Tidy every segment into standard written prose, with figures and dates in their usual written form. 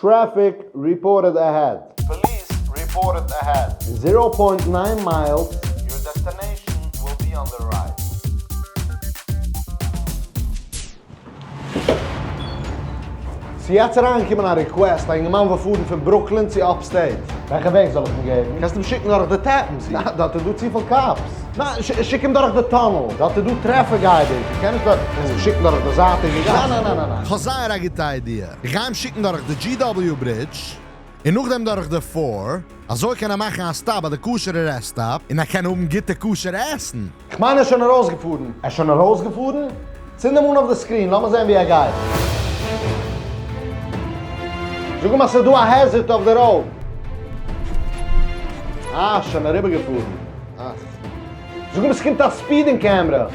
Traffic reported ahead. Police reported ahead. In zero point nine miles. Your destination will be on the right. ס'איז יעצט אריינגעקומען א request, א אינגערמאן וויל פארן פון ברוקלין צו upstate. וועלכע וועג זאל איך אים געבן? קענסט אים שיקן דורך די Tappan Zee. ניין, דארט איז דא צופיל cops. ניין, שיק אים דורך די tunnel. דארט איז דא traffic אייביג. איך קען נישט דארט. קענסט אים שיקן דורך די זייטיגע גאסן. ניין ניין ניין ניין. כ'האב זייער א גוטע idea. איך גיי אים שיקן דורך די GW bridge און נאכדעם דורך די four, אזוי קען ער מאכן א stop ביי די כשר'ע rest stop און ער קען האבן גוטע כשר'ע עסן. כ'מיין ער איז שוין ארויסגעפארן. ער איז שוין ארויסגעפארן? צינד אים אן אויף די screen, לאמיר זען ווי ער גייט. זאג אים אז ס'איז דא א hazard אויף די road. אה, שוין אריבערגעפארן. אה. זאג אים עס קומט א speeding camera.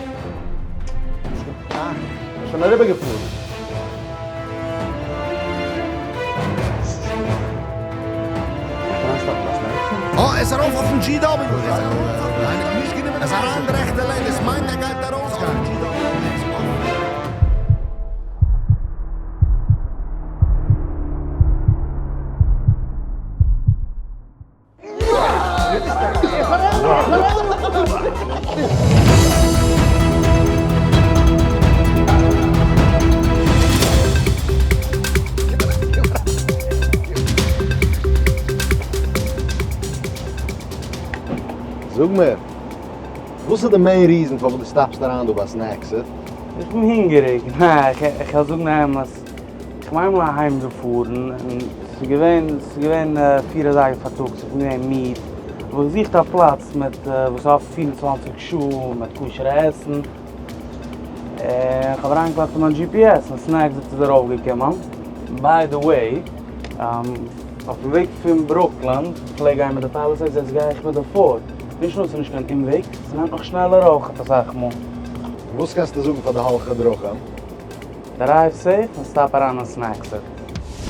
אה, שוין אריבערגעפארן. אה, ער איז ארויף אויפן GW. ער איז אריין די רעכטע lane, דאס מיינט ער גייט ארויסגיין. זאג מיר, וואס איז די main reason פארוואס דו stop סט אריין דא ביי Snacks It? איך בין הונגעריג. ניין, איך וועל זאגן די אמת. איך בין איינמאל אהיים געפארן און ס'איז געווען ס'איז געווען פיר אזייגער פארטאגס, איך בין געווען מיד, האב איך געזוכט א פלאץ מיט וואס איז אפן 24 שעה מיט כשר'ע עסן, און איך האב אריינגעקלאפט אין מיין GPS און Snacks It איז ארויפגעקומען. By the way, אויפן וועג פון ברוקלין פלעג גיין מיט די Palisades, יעצט גיי איך מיט די four, נישט נאר ס'איז נישט קיין אומוועג, ס'נעמט נאך שנעלער אויך אסאך מאל. וואס קענסטו זאגן פאר די הולכי דרכים? Drive safe און stop אריין אין Snacks It.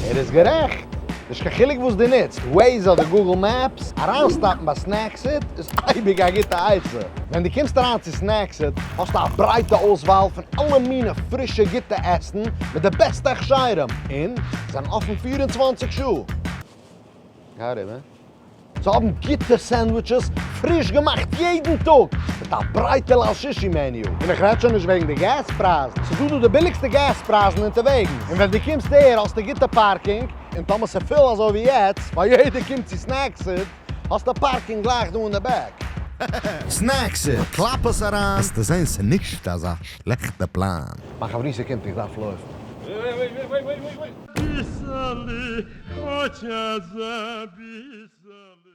ער איז גערעכט! נישט קיין חילוק וואס דו נוצט, Waze אדער Google Maps, אריינstop ן ביי Snacks It איז אייביג א גוטע עצה. ווען דו קומסט אריין צו Snacks It האסטו א ברייטע אויסוואל פון אלע מיני פרישע גוטע עסן מיט די בעסטע הכשרים, און זענען אפן 24 שעה. גיי אריבער. זיי האבן גוטע sandwiches, פריש געמאכט יעדן טאג, מיט א ברייטע ליל שישי menu. און איך רעד שוין נישט וועגן די געז פרייזן, ס'איז דא דא די ביליגסטע געז פרייזן אונטערוועגנס. און ווען דו קומסט אהער האסטו גוטע parking, און טאמער ס'איז פול אזוי ווי יעצט, ווייל יעדער קומט צו Snacks It, האסטו parking גלייך דא אין די back. Snacks It, קלאפ עס אריין, וועסטו זען ס'איז נישט אזא שלעכטע פלאן. מיין חברותא קומט, איך דארף לויפן. Писали, хотя записали.